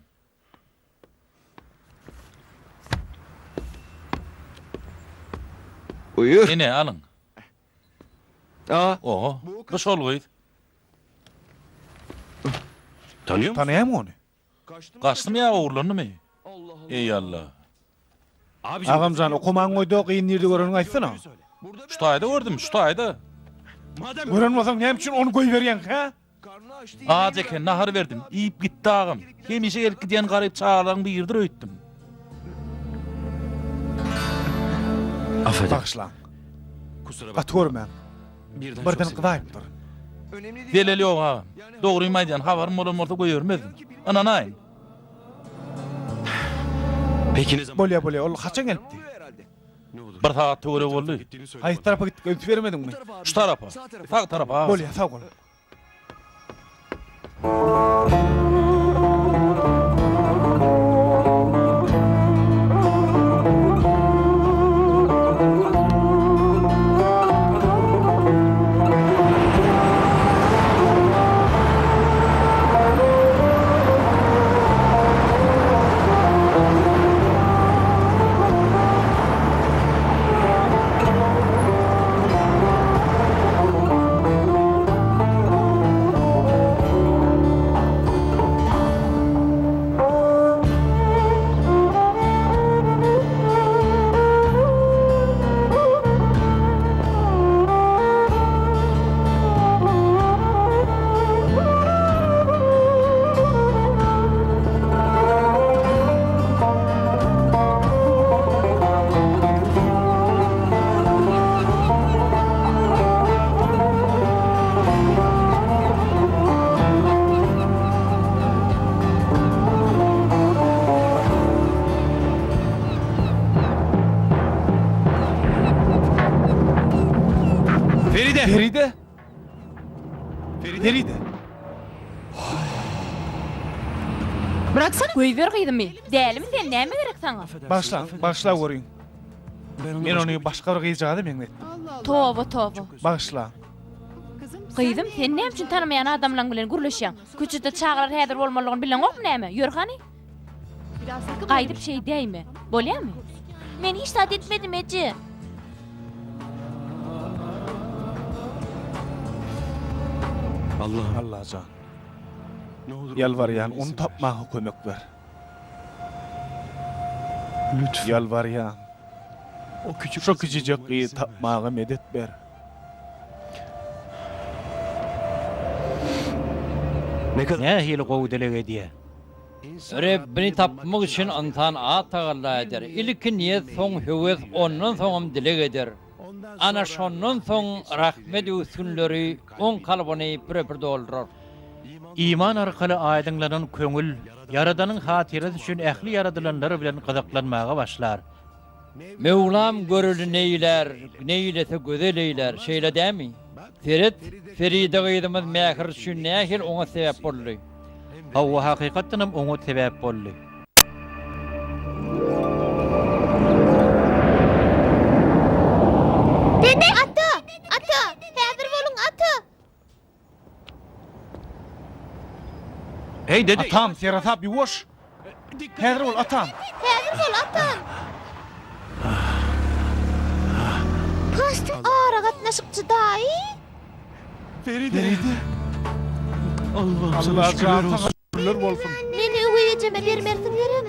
Buýur. Ine, alyň. Oho, bu şol gyz. Tanýaňmy? Tanaýaňmy ony? Gaçdymy ýa ogurlandymy? Eý Alla. Agamjan okamaňy goýda gyz nirde göreniňi aýtsana. Şu taýda gördüm, şu taýda. Gören bolsaň näme üçin ony goýberýäň hä? Aç eken, nahar berdim. Iýip gitdi agam. Hemişe gelip gidýän garyp çagalaryň biridir öýtdüm. Bagyşlaň. Gaty görmäň. Birden gyzaýypdyr. Zeleli ýok agam. Dogrymy aýdýan, habarym bolan bolsa goýbermezdim. Ynanaýyň. Bolýa, bolýa, ol haçan gelipdi? Bir sagat töweregi boldy. Haýsy tarapa gitdik, üns bermediňmi? Şu tarapa. Sag tarapa agam. Bolýa, sag bol. Feride! Feride! Bıraksana. Goýber gyzymy. Dälimi sen, näme gerek saňa? Bagyşlaň, bagyşla görüň. Men ony başga bir gyzjagaza meňzetdim. Toba, toba. Bagyşlaň. Gyzym, sen näme üçin tanamaýan adamlaň bilen gürleşýäň? Köçede çagalar häzir bolmalygyny bileňokmy näme? Ýör hany. Gaýdyp şeýdäýme. Bolýamy? Men hiç zat etmedim eje. Allajan. Ýalbarýan, ony tapmaga kömek ber. Ýalbarýan. Şo kiçijek gyzy tapmaga medet ber. Nähili gowy dileg edýä. Rebbini tapmak üçin ynsan az tagalla eder. Ilki niýet, soň höwes, ondan soňam dileg eder. Ana şondan soň rahmet öwüsginleri oň kalbyny pürepür doldurar. Iman arkaly aýdyňlanan köňül, Ýaradanyň hatyrasy üçin ähli ýaradylanlar bilen gyzyklanmaga başlar. Möwlam göreli neýlär, neýlese gözel eýlär, şeýle dämi? Seret, Feride gyzymyz Mähir üçin nähili oňat sebäp boldy. Hawa, hakykatdanam oňat sebäp boldy. Dede! Ata! Ata! Häzir boluň, ata! Heý, dede! Atam, seresap, ýuwaş! Häzir bol, atam! Häzir bol, atam! Aragatnaşykçy daýy! Feride! Allahym saňa şükürler bolsun! Meni öweý ejeme bermersiň gerek?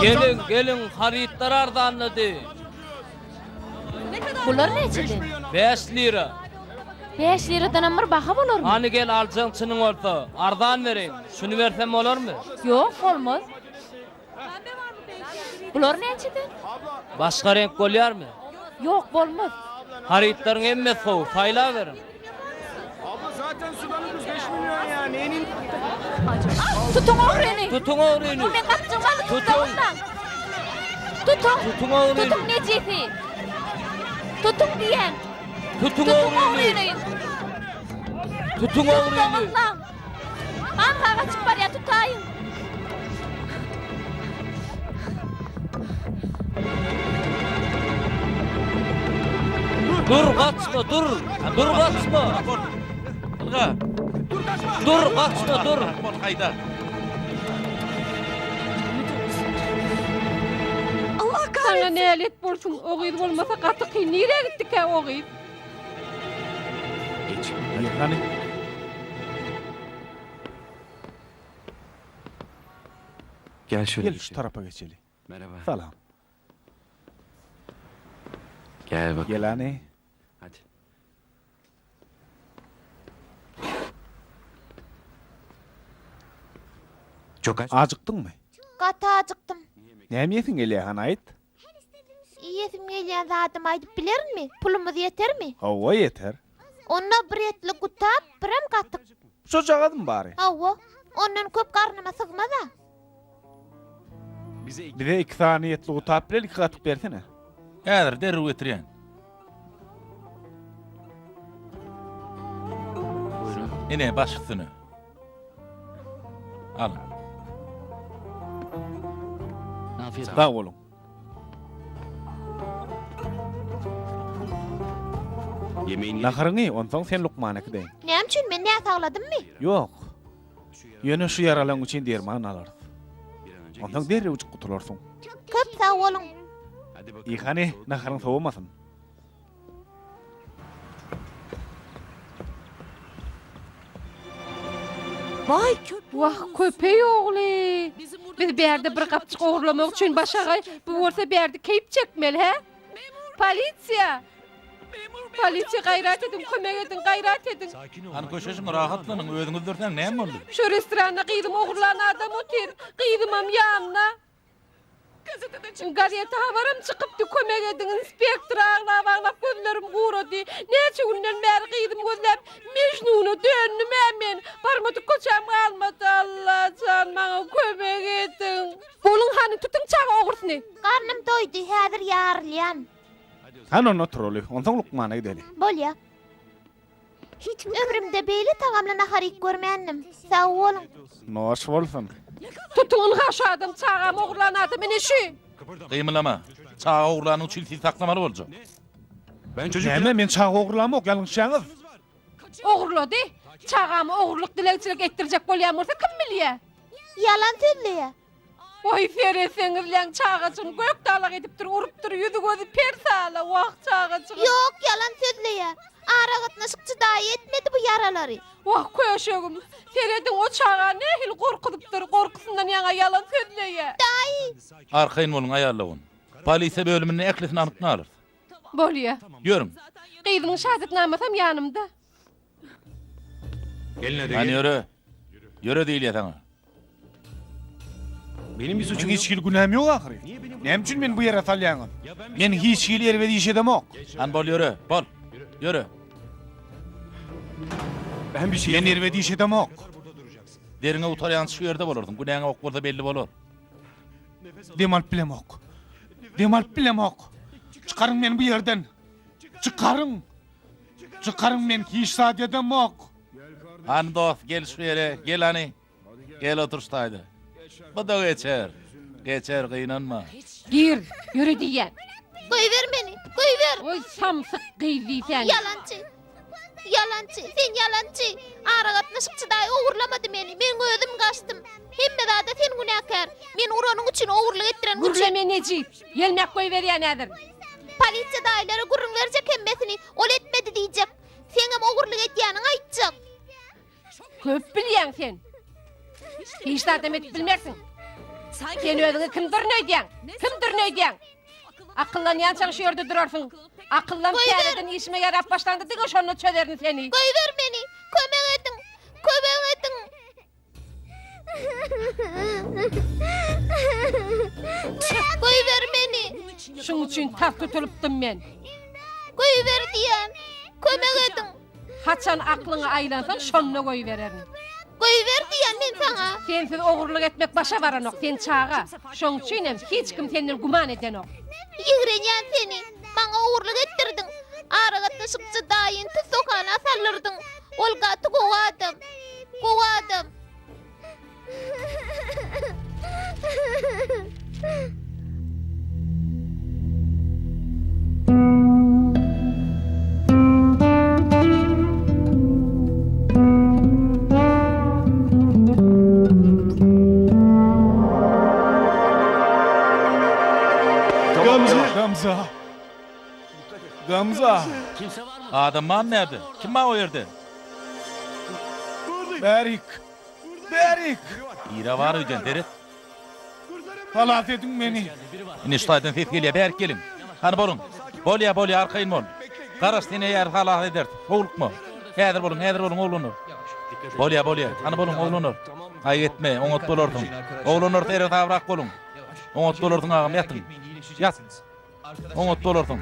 Geliň, geliň, harytlar arzanlady! Bular näçeden? Bäş lira. Bäş liradanam bir baha bolarmy? Hany gel aljaň çynyň bolsa, arzan bereýin. Şuny bersem bolarmy? Ýok, bolmaz. Bular näçeden? Başga reňk bolýarmy? Ýok, bolmaz. Harytlaryň hemmesi gowy, saýlaberiň. Tutuň ogryny! Tutuň ogryny! Men gapjygymy alyp Tutuň! Tutuň! Tutuň ogryny! Tutuň nejisi! Tutuň diýen! Tutuň Tutuň ogryny! ogryny! Tutuň ogryny! Hanha gaçyp barýar, tutaýyň! Dur gaçma dur! Dur gaçma! Dur gaçma dur! Haýda. Saňa nälet bolsun, o gyz bolmasa gaty kyn. Nirä gitdikä o gyz? Gir hany. Gel şöyle Gel şu tarapa geçeli. Merhaba. Salam. Gel bak. Gel hany. Hadi. Çok aç. Ajykdyňmy? Gaty ajykdym. Näme iýesiň gelýär hany aýt? Iýesim gelýän zadymy aýdyp bilerinmi? Pulumyz ýetermi? Hawa ýeter. Onda bir etli gutap, birem gatyk. Şojagazmy bary? Hawa. Ondan köp garnyma sygmaz-a. Bize iki sany etli gutap bilen iki gatyk bersene. Häzir derrew getirýän. Ine, baş üstüne. Al. Sag boluň. Naharyňy onsoň sen lukmana äkideýin. Näme üçin men näsagladymmy? Ýok. Ýöne şu ýaralaň üçin derman alarys. Onsoň derrewjik gutularsyň. Köp sag boluň. Iý hany, naharyň sowamasyn. Wah, köpeý ogly! Biz bärde bir gapjyk ogurlamak üçin başagaý, bu bolsa bärde keýp çekmeli, hä? Polisiýa! Polisiýa gaýrat ediň, kömek ediň, gaýrat ediň! Hany köşeşiň, rahatlanyň, özüňiz dürsäň näme boldy? Şu restoranda gyzymy ogurlan adam otyr, gyzymam ýanynda. Gazete habaram çykypdy, kömek ediň, inspektor aglap-aglap gözlerim gurady. Näçe günden bäri gyzymy gözläp Mejnuna döndüm-ä men. Barmadyk köçäm galmady, Allajan, maňa kömek ediň. Boluň hany, tutuň çaga ogrusyny. Garnym doýdy, häzir ýarylýan. Hany onda oturaly, onsoň lukmana gideli. Bolýa. Ömrümde beýle tagamly nahar iýip görmändim. Sag boluň. Noş bolsun. Tutuň ynha şu adam çagamy ogurlan adam ine şu. Gymylama. Çaga ogurlanyň üçin sizi saklamaly boljak. Näme men çaga ogurlamok ýalňyşýaňyz. Ogurlady. Çagamy ogurlyk dilegçilik etdirjek bolýan bolsa kim bilýä. Ýalan sözleýä. Goý seretseňizläň çagajygym gök dalak edipdir urupdyr ýüzi gözi persala wah çagajygym. Ýok ýalan sözleýä. Aragatnaşykçy daýy etmedi bu ýaralary. Wah köşegim serediň o çaga nähili gorkuzypdyr gorkusyndan ýaňa ýalan sözleýä. Daýy. Arkaýyn boluň aýallogun. Polisiýa bölüminde ählisini anyk alarys. Bolýa. Ýörüň. Gyzymyň şahadatnamasam ýanymda. Hany ýöre. Ýöre diýilýär saňa. Meniň hiç hili günäm ýok ahyry. Näme üçin meni bu ýere salýaňyz? Men hiç hili erbet iş edemok. Hany bol ýöre, bol. Ýöre. Men erbet iş edemok. Deriňe gutarýança şu ýerde bolarsyň. Günäňe ok bolsa belli bolar. Dem alyp bilemok. Dem alyp bilemok. Çykaryň meni bu ýerden. Çykaryň. Çykaryň men hiç zat edemok. Hany dost gel şu ýere gel hany. Gel otur şu taýda. Bu-da geçer. Geçer gynanma. Gir, ýöre diýýän. Goýber meni, goýber. Oý samsyk gyz diýsäni. Ýalançy. Ýalançy, sen ýalançy. Aragatnaşykçy daýy ogurlamady meni. Meň özüm gaçdym. Hemme zada sen günäkär. Meni uranyň üçin, ogurlyk etdireniň üçin. Gürleme nejis. Ýelmäp goýberýän häzir. Polisiýa daýylara gürrüň berjek hemmesini. Ol etmedi diýjek. Seňem ogurlyk edýäniňi aýtjak. Köp bilýäň sen. Hiç zadam edip bilmersiň. Sen özüňi kimdirin öýdýäň? Kimdirin öýdýäň? Akyllanýançaň şu ýerde durarsyň. Akyllanyp täzeden işime ýarap başlanda diňe şonda çözerin seni. Goýber meni! Kömek ediň! Kömek ediň! Goýber meni! Şuň üçin tas tutulypdym men. Goýber diýýän! Kömek ediň! Haçan aklyňa aýlansaň, şonda goýbererin. Goýber diýýän men saňa! Sensiz ogurlyk etmek başa baranok, sen çaga. Şoň üçinem hiç kim senden güman edenok. Ýigrenýän seni! Maňa ogurlyk etdirdiň. Aragatnaşykçy daýyny tussaghana saldyrdyň. Ol gaty gowy adam. Gowy adam. Gamze! Gamze! Adam barmy bärde? Kim bar o ýerde? Bärik! Bärik! Biri bar öýden, seret. Halas ediň meni! Ine şu taýdan ses gelýär, bärik geliň. Hany boluň. Bolýa, bolýa, arkaýyn bol. Garaş, seni häzir halas ederis. Howlukma. Häzir boluň, häzir boluň, oglanlar. Bolýa, bolýa. Hany boluň, oglanlar. Gaýgy etme, oňat bolarsyň. Oglanlar, seresabrak boluň. Oňat bolarsyň agam, ýatyň. Ýat. Oňat bolarsyň.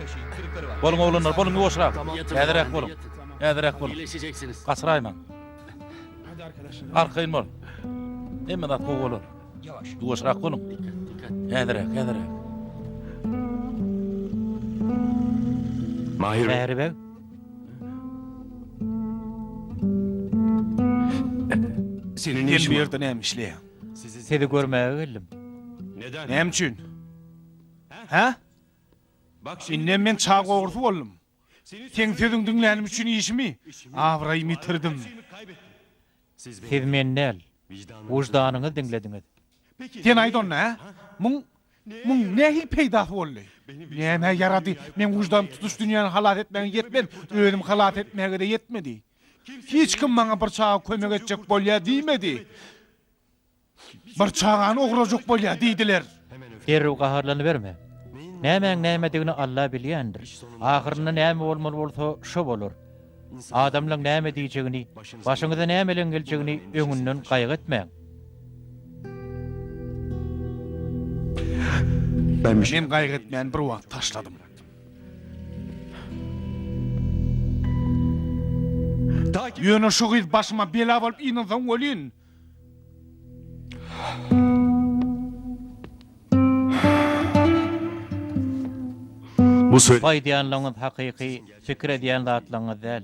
Boluň oglanlar, boluň ýuwaşrak. Häziräk boluň. Häziräk boluň. Gaçyraýmaň. Arkaýyn bol. Hemme zat gowy bolar. Ýuwaşrak boluň. Häziräk, häziräk. Mahir Bäri beg. Senin Sen bu ýerde näme işleýäň? Sizi görmäge geldim. Näme üçin? Hä? Indem men çaga ogrusy boldum. Seň sözüňi diňlänim üçin işimi, abraýymy ýitirdim. Siz meni däl, wyždanyňyzy diňlediňiz. Sen aýt onda, hä? Muň, muň nähili peýdasy boldy? Nämä ýarady? Meň wyždanym tutuş dünýäni halas etmäge ýetmez, özümi halas etmäge-de ýetmedi. Hiç kim maňa bir çaga kömek etjek bolýar diýmedi. Bir çagany ogurlajak bolýar diýdiler. Derrew gaharlanyberme. Nämäň nämedigini Alla bilýändir. Ahyrynda näme bolmaly bolsa, şo bolar. Adamlaň näme diýjegini, başyňyza nämeleň geljegini öňünden gaýgy etmäň. Men gaýgy etmäni bir wagt taşladym. Ýöne şu gyz başyma bela bolup inensoň welin, Bu aýdýanlaryňyz hakyky pikir edýän zatlaryňyz däl.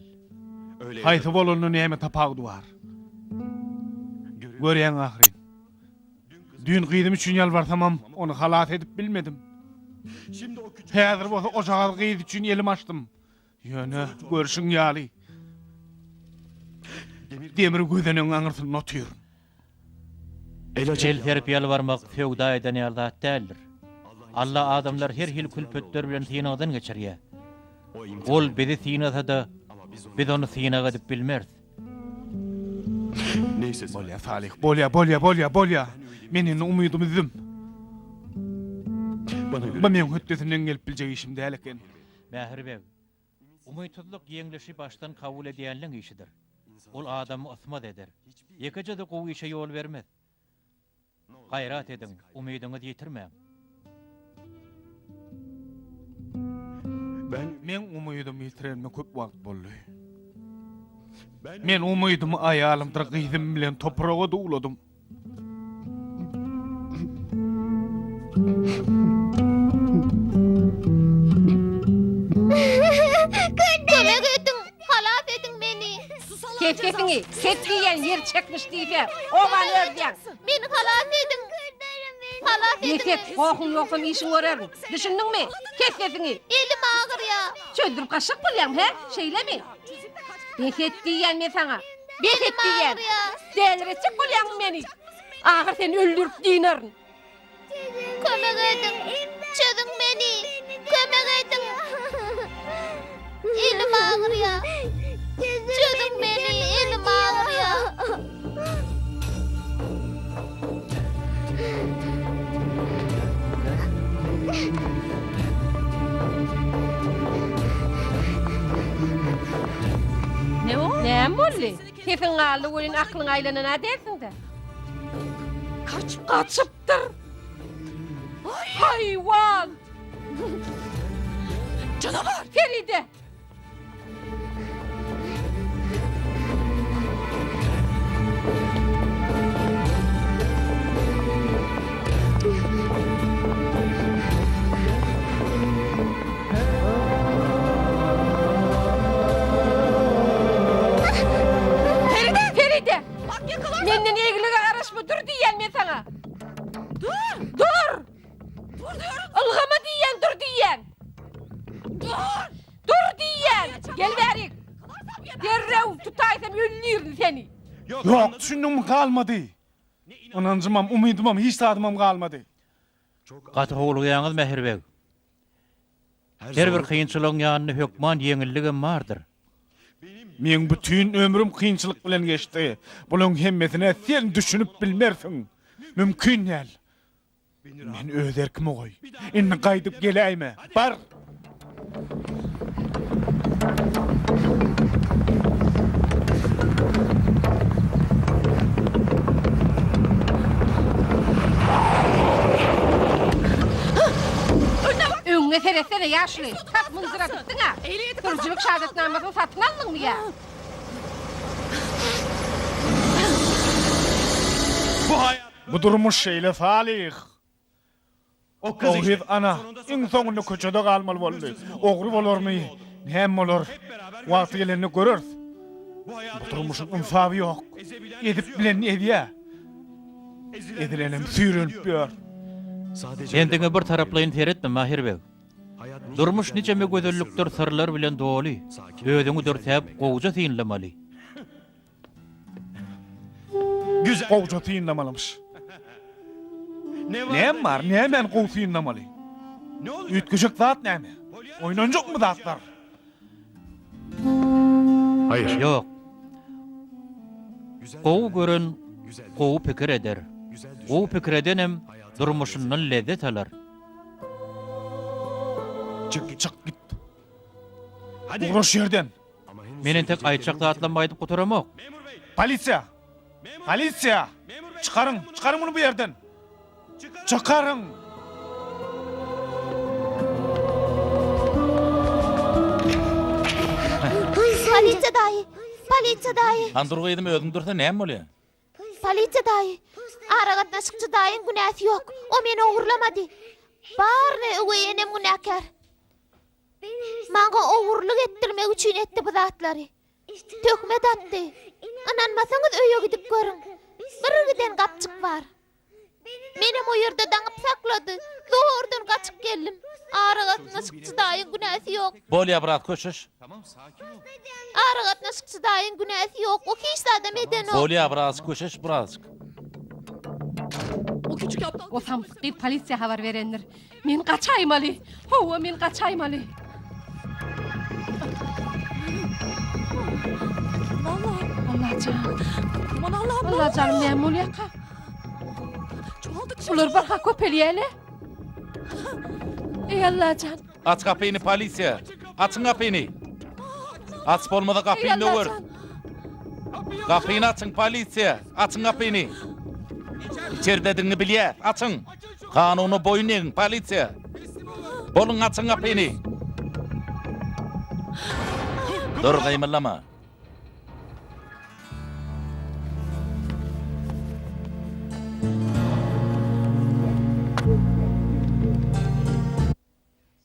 Haýsy bolanda näme tapawudy bar? Görýäň ahyryn. Düýn gyzym üçin ýalbarsamam, ony halas edip bilmedim. Häzir bolsa ojagaz gyz üçin elim açdym. Ýöne, görşüň ýaly, demir gözenegiň aňyrsynda otyryn. El serip ýalbarmak söwda eden ýaly zat däldir. Alla adamlary her hili külpetler bilen synagdan geçirýär. Ol bizi synasa-da, biz ony synag edip bilmeris. Bolýa, Salyh, bolýa, bolýa, bolýa, bolýa. Men indi umydymy üzdüm. Bu meň hötdesinden gelip biljek işim däl eken. Mähir beg, umytsyzlyk ýeňlişi başdan kabul edýänleň işidir. Ol adamy ysmaz eder. Ýekeje-de gowy işe ýol bermez. Gaýrat ediň, umydyňyzy ýitirmäň. Meň umydymy ýitirenime köp wagt boldy. Men umydymy aýalymdyr gyzym bilen topraga duwladym. Kömek ediň, halas ediň meni. Kes sesiňi, kes diýýän ýer çekmiş diýse, obany ördýäň. Meni halas ediň. Halas ediň. Bes et, gohuň ýogsam işiň görerin. Düşündiňmi? Kes sesiňi. Elim agyrýar. Çözdürip gaçjak bolýaň, hä? Şeýlemi? Bes et diýýän men saňa. Bes et diýýän. Däliretjek bolýaňmy meni? Ahyr seni öldürip dynaryn. Kömek ediň! Çözüň meni! Kömek ediň! Elim agyrýar. Çözüň meni, elim agyrýar. Näme boldy? Sesiň galdy welin aklyň aýlanan-a dälsiň-dä. Gaçypdyr. Haýwan! Janawar! Feride! Feride! Feride! Menden eglige garaşma, dur diýýän men saňa. Dur! Dur! Dur diýýän. Ylgama diýýän, dur diýýän. Dur! Dur diýýän. Gel bärik. Derrew tutaýsam öldürin seni. Ýok, düşündiňmi, galmady. Ynanjymam, umydymam, hiç zadymam galmady. Gaty howlugýaňyz, Mähir beg. Her bir kynçylygyň ýanynda hökman ýeňilligem bardyr. Meň bütin ömrüm kynçylyk bilen geçdi. Bulaň hemmesine sen düşünip bilmersiň. Mümkin däl. Meni öz erkime goý. Indi gaýdyp geläýme. Bar! Öňüňe seretsene, ýaşuly. Tas mynjyradypdyň-a. Sürüjilik şahadatnamasyny satyn aldyňmy ýa? Bu durmuş şeýle salyh. O gyz ana, iň soňunda köçede galmaly boldy. Ogry bolarmy, näme bolar, wagty gelende göreris. Bu durmuşyň ynsaby ýok. Ezip bilenini ezýä. Ezilenem süýrenip ýör. Sen diňe bir taraplaýyn seretme, Mahir beg. Durmuş nijeme gözellikdir syrlar bilen doly. Özüňi dürsäp, gowuja synlamaly. Gowja synlamalymyş. Näme bar, nämäni gowy synlamaly? Üýtgeşik zat näme? Oýnanjakmy zatlar? Ýok. Gowy gören gowy pikir eder. Gowy pikir edenem durmuşyndan lezzet alar. Çyk git. Ugraş ýerden. Men entek aýtjak zatlarymy aýdyp gutaramok. Polisiýa! Polisiýa! Çykaryň! Çykaryň muny bu ýerden! Çykaryň! Polisiýa daýy! Polisiýa daýy! Han dur gyzym özüň dursa näme bolýa? Polisiýa daýy! Aragatnaşykçy daýyň günäsi ýok. O meni ogurlamady. Baryna öweý enem günäkär. Maňa ogurlyk etdirmek üçin etdi bu zatlary. Töhmet atdy. Ynanmasaňyz öýe gidip görüň. Bir giden gapjyk bar. Menem o ýerde daňyp saklady. Zordan gaçyp geldim. Aragatnaşykçy daýyň günäsi ýok. Bolýa biraz köşeş. Aragatnaşykçy daýyň günäsi ýok. O hiç zadam edenok. Bolýa birazjyk köşeş birazjyk. O samsyk gyz polisiýa habar berendir. Men gaçaýmaly. Hawa, men gaçaýmaly. Allajan. Allajanym näme bolýarka? Bular barha köpelýärle. Eý Allajan. Aç gapyny polisiýa. Açyň gapyny. Aç bolmasa gapyny döwer. Gapyny açyň polisiýa. Açyň gapyny. Içeridedigiňi bilýäs. Açyň. Kanuna boýun egiň, polisiýa! Boluň, açyň gapyny! Dur, gymyldama!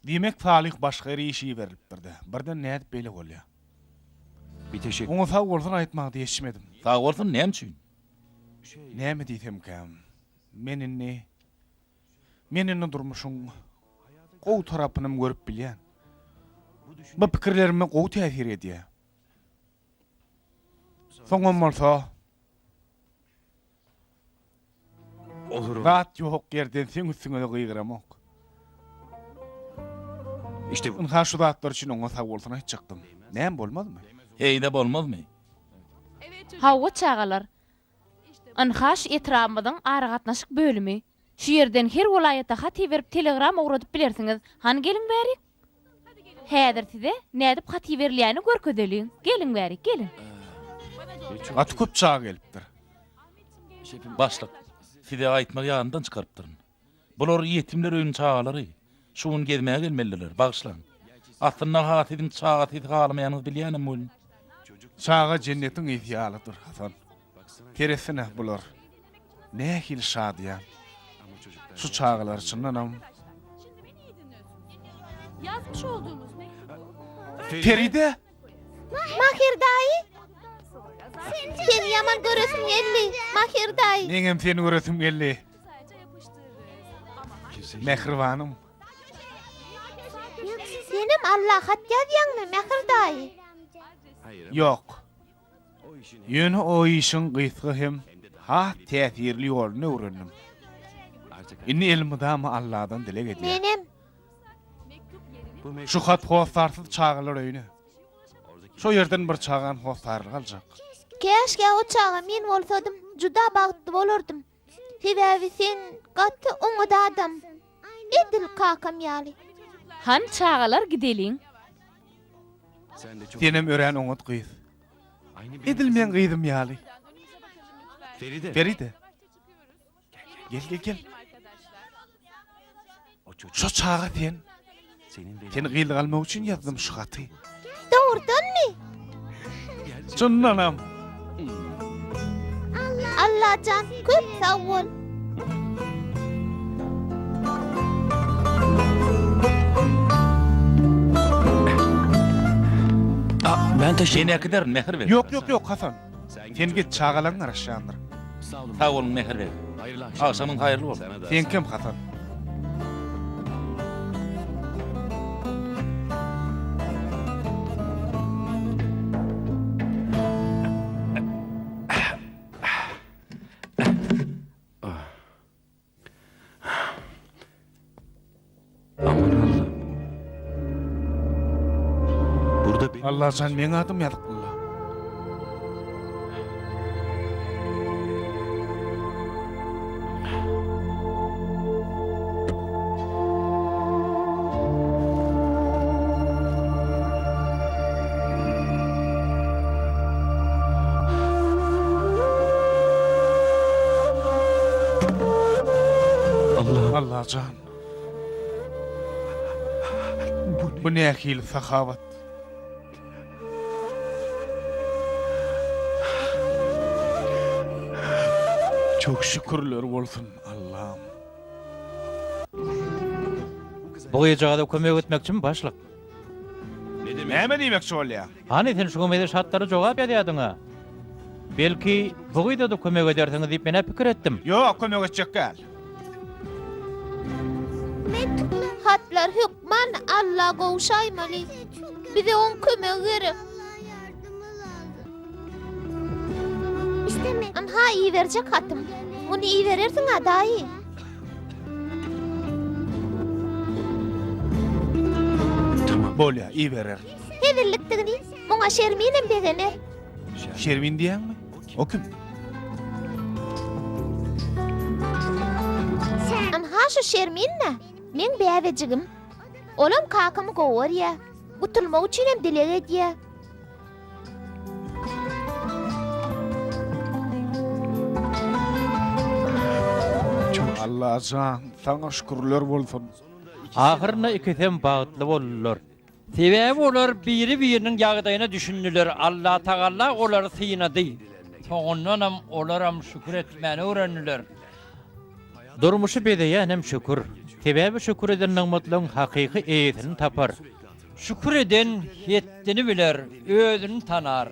Diýmek, Salyh başga ýere işe iberilipdir-dä. Birden nädip beýle bolýar? Oňa sag bolsun aýtmaga-da ýetişmedim. Sag bolsun näme üçin? Näme diýsemkäm? Men indi, men indi durmuşyň gowy tarapynam görüp bilýän. Bu pikirlerime gowy täsir edýär. Soňam bolsa, zat ýok ýerden seň üstüňe-de gygyramok. Ynha şu zatlar üçin oňa sagbolsun aýtjakdym. Näme bolmazmy? Heý-de bolmazmy? Hawa çagalar, Ynha şu etrabymyzyň aragatnaşyk bölümi. Şu ýerden her welaýata hat iberip telegram ugradyp bilersiňiz. Hany geliň bärik. Häzir size nädip hat iberilýänini görkezeliň. Geliň bärik, geliň. Gaty köp çaga gelipdir. Başlyk, size aýtmagy ýadymdan çykarypdyryn. Bular ýetimler öýüniň çagalary. Şu gün gezmäge gelmelidirler. Bagyşlaň. Aslynda-ha siziň çaga sesi halamaýanyňyzy bilýänem welin. Çaga jennetiň ysy ýalydyr, Hasan. Seretsene, bular nähili şadyýan. Şu çagalar çyndanam. Feride! Mahir daýy! Seni ýaman göresim geldi, Mahir daýy. Meňem seni göresim geldi. Mähribanym. Senem Alla hat ýazýaňmy, Mähir daýy? Ýok. Ýöne o işiň gysga hem has täsirli ýoluny öwrendim. Indi elmydama Alladan dileg edýän. Menem. Şu hat hossarsyz çagalar öýüne. Şo ýerden bir çagany hossarlyga aljak. Käşgä o çaga men bolsadym, juda bagtly bolardym. Sebäbi sen gaty oňat adam. Edil kakam ýaly. Hany çagalar gideliň. Senem örän oňat gyz. Edil meň gyzym ýaly. Feride. Gel gel gel. Şo çaga sen. Seni gyzlyk almak üçin ýazdym şu haty. Dogrudanmy? Çyndanam. Allajan köp sag bol. Men äkiderin, Mähir beg. Ýok, ýok, ýok, Hasan. Sen git, çagalaň garaşýandyr. Sag boluň, Mähir beg. Agşamyň haýyrly bolsun. Seňkem, Hasan. Aman Allam. Burada benim Allajan meň adym ýazyklyla. Allajan. Bu nähili sahawat? Çok şükürler bolsun Allam. Bu gyzjagaza kömek etmekçimi başlyk? Näme diýmekçi bolýaň? Hany sen şuňa mezeş hatlara jogap ýazýadyň-a? Belki, bu gyza-da kömek edersiňiz diýip men-ä pikir etdim. Ýok, kömek etjek däl. Hatlar hökman Alla gowşaýmaly. Bize oň kömegi gerek. Ynha iberjek hatym. Muny iberersiň-a, daýy? Bolýa, ibererin. Hezillikdigini muňa Şerminem begener. Şermin diýýäňmi? O kim? Ynha şu Şermin-dä, meň bäbejigim. Olam kakamy gowy görýä. Gutulmak üçinem dileg edýä. Allajan, saňa şükürler bolsun. Ahyrynda ikisem bagtly boldular. Sebäbi olar biri-biriniň ýagdaýyna düşündiler, Allatagala olary synady. Soňundanam olaram şükür etmäni öwrendiler. Durmuşy bezeýänem şükür. Sebäbi şükür eden nygmatlaryň hakyky eýesini tapar. Şükür eden hetdini biler, özüni tanar.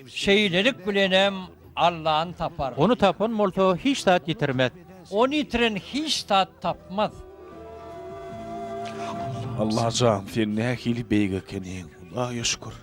Şeýlelik bilenem Allany tapar. Ony tapan bolsa hiç zat ýitirmez. Ony ýitiren hiç zat tapmaz. Allajan sen nähili beýik ekeniň, Hudaýa şükür.